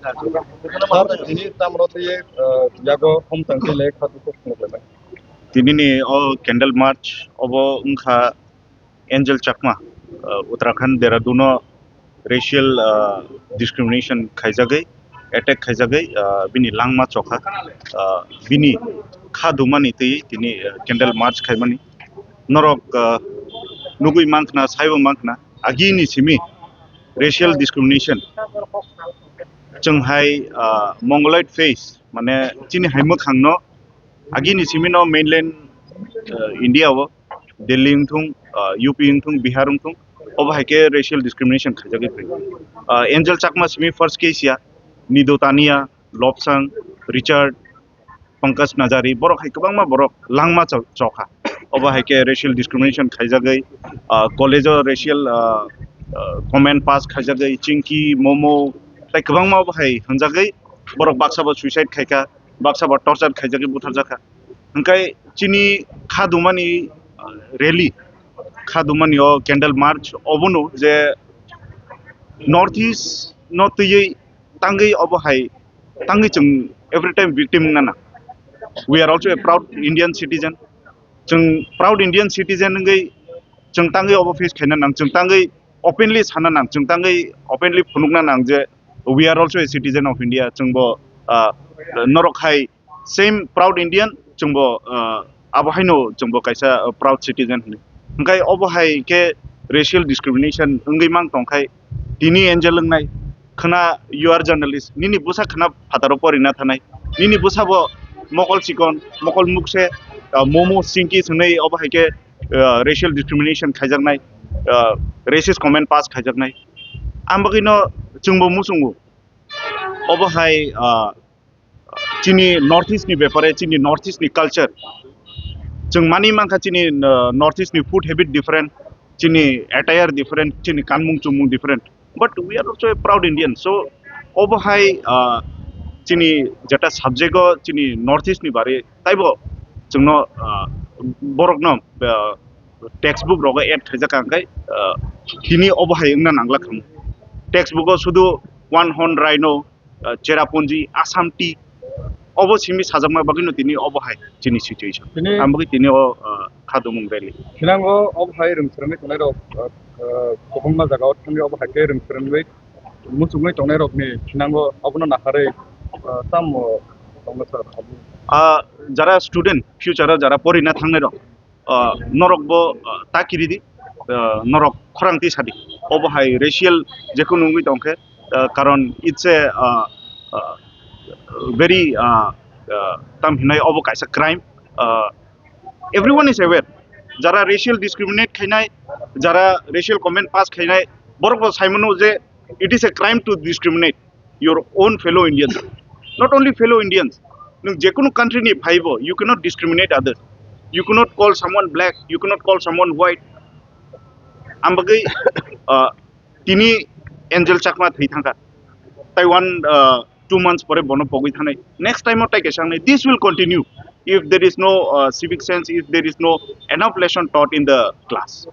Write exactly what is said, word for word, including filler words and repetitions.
Sir, tini tamro twi, uh, yago homtang twi le kha dukhu khuluk lai mani. Tinini o candle march obo wngkha Angel Chakma, uh, Uttarakhand Dehradun o racial, uh, discrimination khaijagwi, attack khaijagwi, uh, bini langma chokha, uh, bini kha dumani twi tini, uh, candle march khaimani. Norok, uh, nugwi mankha, saibo mankha, agini simi racial discrimination. Chwng hai, uh, mongoloid face, mane chini hai mwkhangno agini simi no mainland, uh, India o, Delhi wngthung, uh, U P wngthung, Bihar wngthung, obo hai khe racial discrimination khaijagwi phai. Uh, Angel Chakma simi first case ya, Nido Tania, Lobsang, Richard, Pankaj Najari, borok hai kwbangma borok langma cho-, chokha. Obo hai khe racial discrimination khaijagwi, ah, college o racial, ah, ah, comment pass khaijagwi, Chinky, Momo, tai kwbangma obo hai hwnjagwi borok baksa bo suicide khaikha, baksa bo torture khaijagwi butharjakha. Hwnkhe chini kha dumani, ah, rally, kha dumani o candle march obono je North East no twiwi tangwi obo hai tangwi chwng every time victim wngna nang. We are also a proud Indian citizen. Chwng proud Indian citizen wngwi chwng tangwi obo face khaina nang, chwng tangwi openly sana nang, chwng tangwi openly phunukna nang je we are also a citizen of India. Chwngbo, ah, norok hai same proud Indian, chwngbo, ah, abo haino chwngbo kaisa, ah, proud citizen hwnwi. Hwnkhe obo hai khe racial discrimination wngwi mang tongkhai tini Angel wngnai, khwna you are journalist, nini bwsa khwna phataro porina thanai, nini bwsa bo mokol chikon, mokol mukse, ah, Momo, Chinky hwnwi obo hai khe, ah, racial discrimination khaijaknai, ah, racist comment pass khaijaknai. Ang bagwino chwngbo muchungo obo hai, ah, chini North East ni bepare, chini North East ni culture. Chwng mani mankha chini, uh, North East ni food habit different, chini attire different, chini kanmung chumung different. But we are also a proud Indian. So, obo hai, uh, chini jeta subject o chini North East ni bare taibo chwngno, uh, borokno, uh, textbook rogo add khaijak ang khai, uh, tini obo hai wngna nangla khamu. Textbook o sudu one horn rhino, uh, Cherrapunji, Assam tea, obo simi sajakma bagwino tini obo hai chini situation. Tini ang bagwi tini o, uh, khadumung rally. Thinango obo hai rwng swrwngwi tongnai rok, uh, uh, kwbangma jaga o thangwi obo hai khe rwng swrwngwi muchungwi tongnai rokni thinango obono naharwi, uh, tamo tongma sir? Uh, jara student, future o jara porina thangnai rok, uh, norok bo, uh, ta kiridi, uh, norok khorang tisadi. Obo hai racial jekunu wngwi tongkhe, uh, karon it's a, uh, uh, very, uh, uh, tam hinai obo kaisa crime. Uh, everyone is aware. Jara racial discriminate khainai, jara racial comment pass khainai, borok bo saimano je it is a crime to discriminate your own fellow Indians. Not only fellow Indians, nwng jekunu country ni phaibo, you cannot discriminate others. You cannot call someone black, you cannot call someone white. Ang bagwi, uh, tini Angel Chakma thwi thangkha. Tai one, uh, two months pore bono pogwi thanai. Next time o tai kaisa wngnai. This will continue if there is no, uh, civic sense, if there is no enough lesson taught in the class.